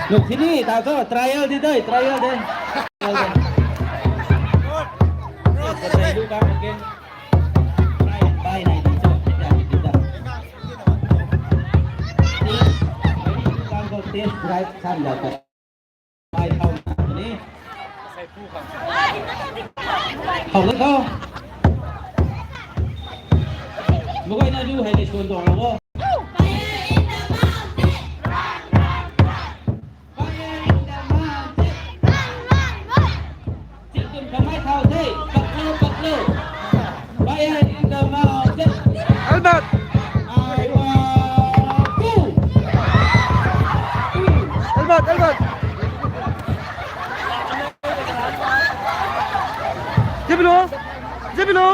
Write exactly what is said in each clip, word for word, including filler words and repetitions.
Nuk sini, ta cho, trial di dai, trial di. Trial di. Yes, but I do come again. Try and buy nai di cho, di da. Test drive san da ta. Buy how ni. How ni ko. Mukoi na du hai ni suan dong lo. Fire in the mountain. Chikun kamai thau the. Paklo, paklo. Fire in the mountain. Albert. I want two. Albert, Albert. Jibilo. Jibilo.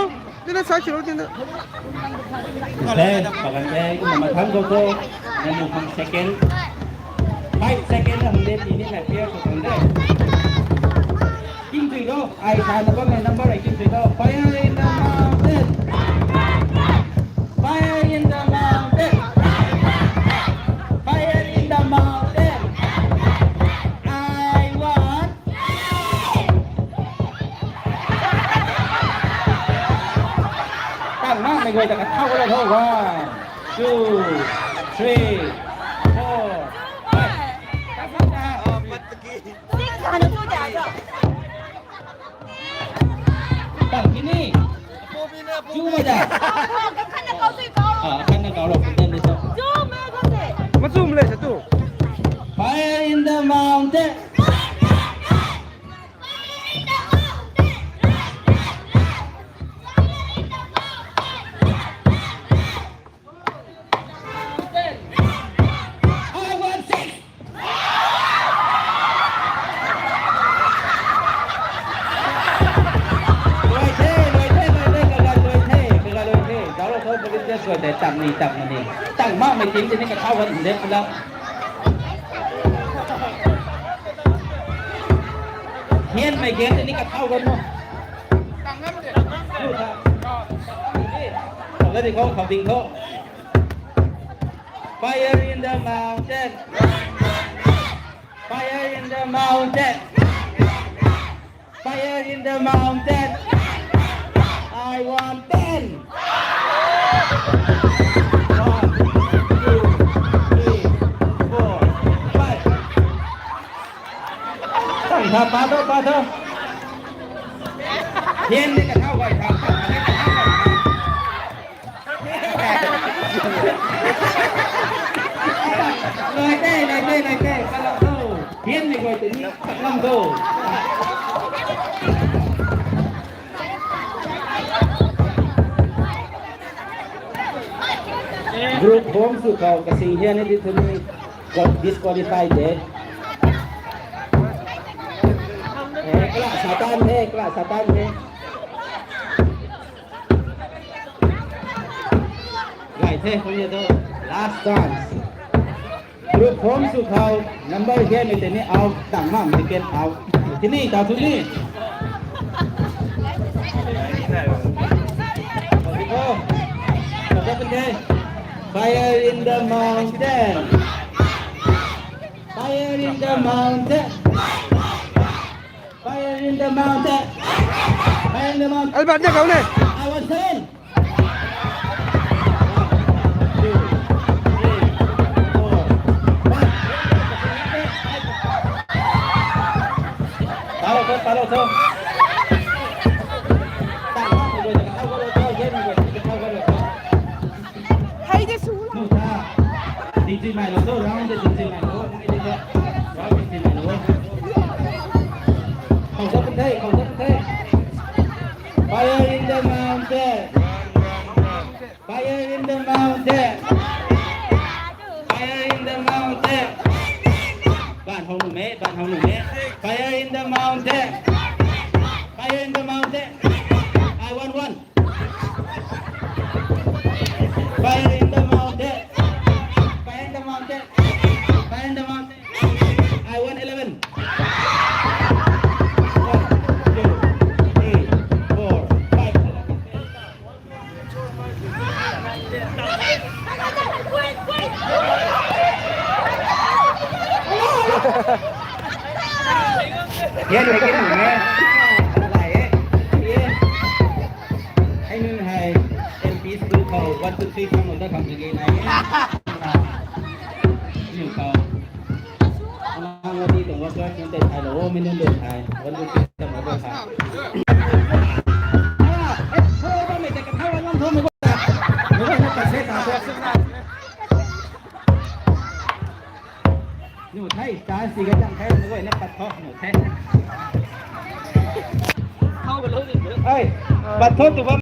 Tina sa shiro tina. Hey, pakan hey, kumna mathang ko ko. Nanu hang second. Five second na hum de, tini na clear ko kan de. Kim tui do, ai sa na ko na number ai kim tui do. Fire in the mountain. Fire in the mountain. Fire in the mountain. I want Tang makmei guay ta kathau ko la tho. One, two, three, four, five. Tang makna. Tang kini. Chu ma da. Ah, kan na kau lo, kan na kau lo. Machum le sa tu. Fire in the mountain. Tang makmei ting tini kathau kan de pula. Hianmei gen tini kathau kan mo. Lari khou, khou ding khou. Fire in the mountain. Fire in the mountain. Fire in the mountain. I want ten. One, two, three, four, five. Tang tha, pa tho, pa tho. Hian ni kathau guay tha. Loi tei, loi tei, loi tei, kalam tho. Hian ni guay tei ni, kalam tho. Group home sw khou kasing hian ni di thu ni disqualify de. Eh, kala Satan he, kala Satan he. Gay the, kung ye tho. Last chance. Group home sw khou, number hian ni tei ni out, tang makmei kan out. Tini, ta thu ni. Fire in the mountain. Fire in the mountain. Fire in the mountain. Fire in the mountain. Albert, ne kau ne. I want seven. One, two, three, four, five. Talo tho, talo tho. Hei de su la. Ding chui mai lo tho, round de ding chui mai lo. Round ding chui mai lo. Khou sa pun the, khou sa pun the. Fire in the mountain. Fire in the mountain. Fire in the mountain. Ban hou nu me, ban hou nu me. Fire in the mountain. Fire in the mountain. I want one. Fire in the mountain. Fire in the mountain. Fire in the mountain. I want eleven. One, two, three, four, five. Hian lei ke nunc e. Lai e. Ye. Hei nunc hei M P school khou one two three khang nunc ta khang ni nai e. Nunc khou. Anang wadi tuang workers nunc tei thai lo, mi nunc tei thai. One two three khang nunc tei thai. Ah, eh, thau bam mei tei kathau ngam thau mei. Nunc na ka se ta. Nunc thei, ta si ka chang thei, nunc na pat thau, nunc thei. Hey, pat thau tu bam.